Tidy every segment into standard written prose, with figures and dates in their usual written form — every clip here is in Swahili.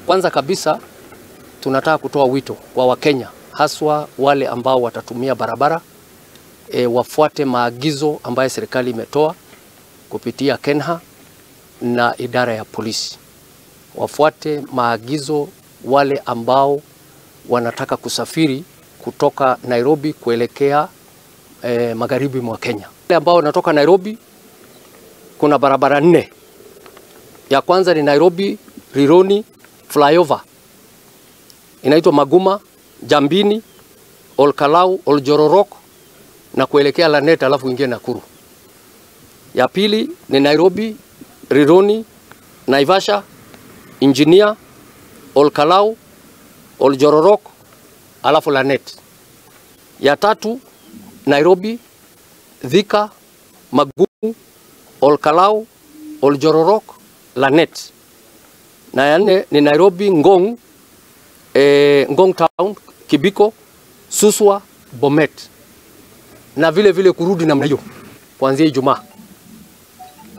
Kwanza kabisa tunataka kutoa wito kwa Wakenya, haswa wale ambao watatumia barabara, wafuate maagizo ambayo serikali imetoa kupitia KeNHA na idara ya polisi. Wafuate maagizo wale ambao wanataka kusafiri kutoka Nairobi kuelekea magharibi mwa Kenya. Wale ambao wanatoka Nairobi, kuna barabara 4. Ya kwanza ni Nairobi Rironi flyover, inaitwa Maguma, Jambini, Olkalau, Oljororok na kuelekea Lanet alafu ingie Nakuru. Ya pili ni Nairobi Rironi, Naivasha, Engineer, Olkalau, Oljororok alafu Lanet. Ya tatu Nairobi, Thika, Magumu, Olkalau, Oljororok, Lanet. Na ya nne ni Nairobi Ngong, Ngong Town, Kibiko, Suswa, Bomet. Na vile vile kurudi namna hiyo kuanzia Ijumaa.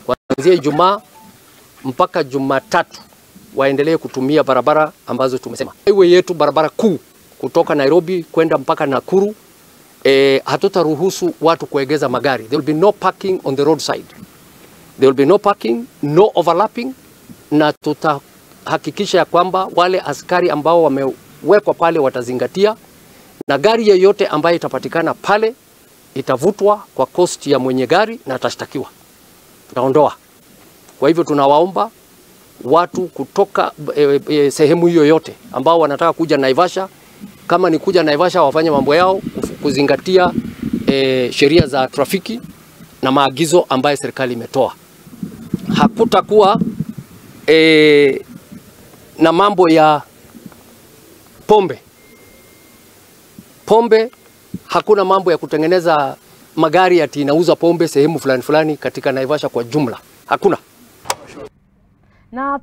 Kuanzia Ijumaa mpaka Jumatatu waendelee kutumia barabara ambazo tumesema. Highway yetu, barabara kuu kutoka Nairobi kwenda mpaka Nakuru, hatutaruhusu watu kuegeza magari. There will be no parking on the roadside. There will be no parking, no overlapping, na tutahakikisha ya kwamba wale askari ambao wamewekwa pale watazingatia, na gari yeyote ambayo itapatikana pale itavutwa kwa cost ya mwenye gari na atashtakiwa. Tutaondoa. Kwa hivyo tunawaomba watu kutoka sehemu hiyo yote ambao wanataka kuja Naivasha, kama ni kuja Naivasha wafanye mambo yao kuzingatia sheria za trafiki na maagizo ambayo serikali imetoa. Hakutakuwa na mambo ya pombe. Pombe, hakuna mambo ya kutengeneza magari ati inauza pombe sehemu fulani fulani katika Naivasha kwa jumla. Hakuna. Na